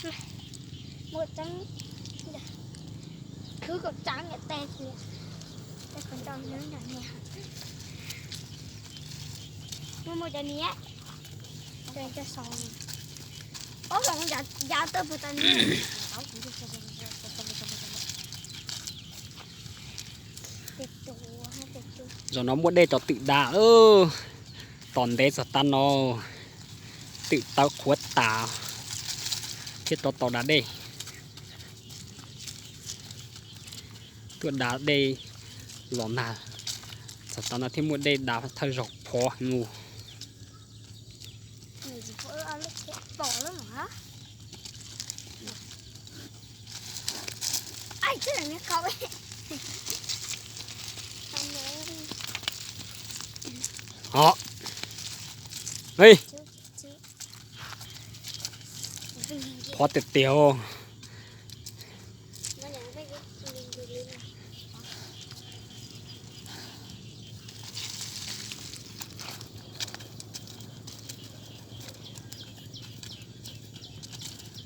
Muaj tseeb, khwv kom tseeb niam tej thiab. Tej qhov ncauj hnub nram niag, muaj muaj cov niam, cov cov sau, ob los yav tawj puag ta niag. Zaum no muaj dej tos twm da. Tos ntev txog tav no, twm tawv qhuav tas thiaj rov tau da dej. Tuaj da dej los nag, txog tav no thiaj muaj dej da thawj zaug phov mus. Ho, phov tiag tiag.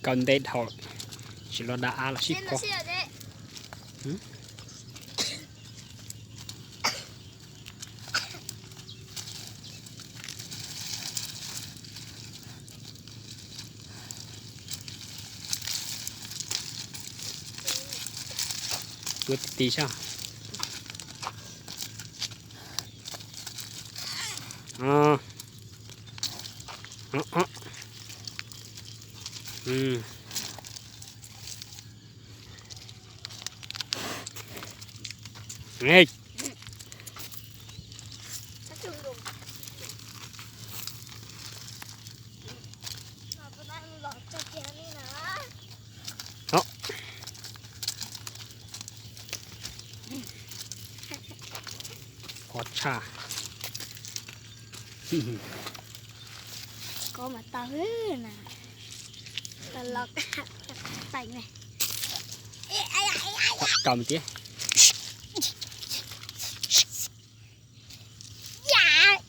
Kaw ntev dhau, tsis los da av los sib phov. Tuav ti ti sab. Phov tshaj. Koj mas tau na, los tau me tiag.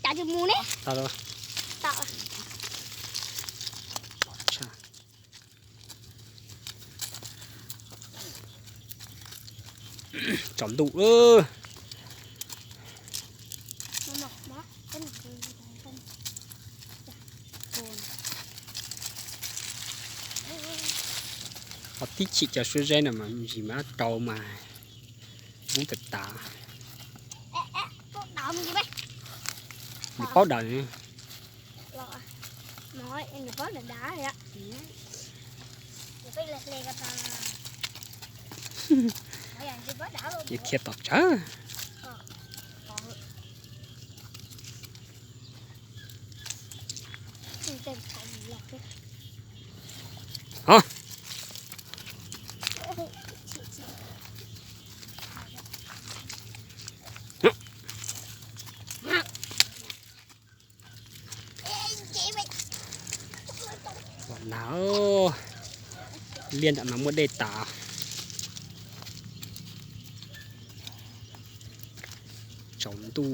Cas tsis mus ne? Tau. Tsaus ntuj. Ho tib chim cov suab zeb no mas ntsis mas rau mas vub tas tas. Nws paub daws. Ces khiav tom tsawv. Ua nas, liaj nram no muaj dej tas. Tsaus ntuj,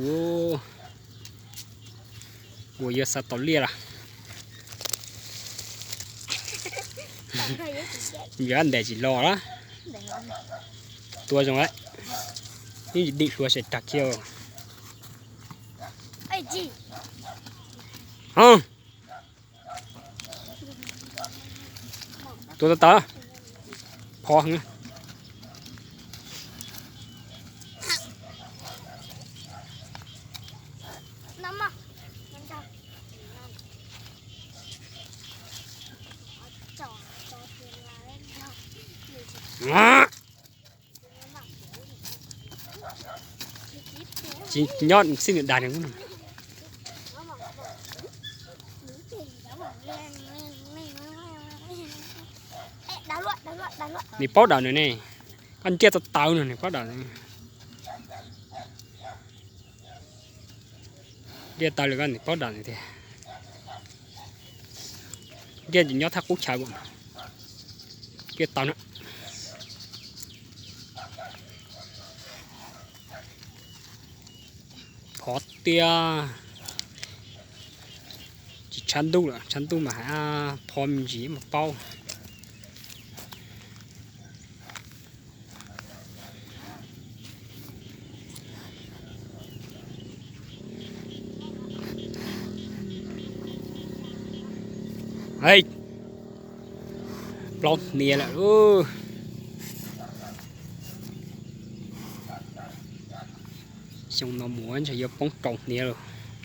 ua yuav xav tau liaj lawm. Yuav ntes tsis los lawm. Tua zoo lawm. Yeej tsis dim hlua ces rag kiag. Tua tau tawv, phov heev. Tsis nyob xij nws dag. Nws paub daws nws ne, koj ntiaj tau tawv no nws paub daws. Ntiaj tawv lawm koj nws paub daws nws tiag. Ntiaj tsis nyob thaj qub chaw, ntiaj tawv na. Phov tiag. Tsis tshav ntuj lawm, tshav ntuj mas hais phov me ntsis mas paub. Hej, plaub hniav lawm lauj. Xyoo no muaj ntshe yuav poob rau hniav lawm.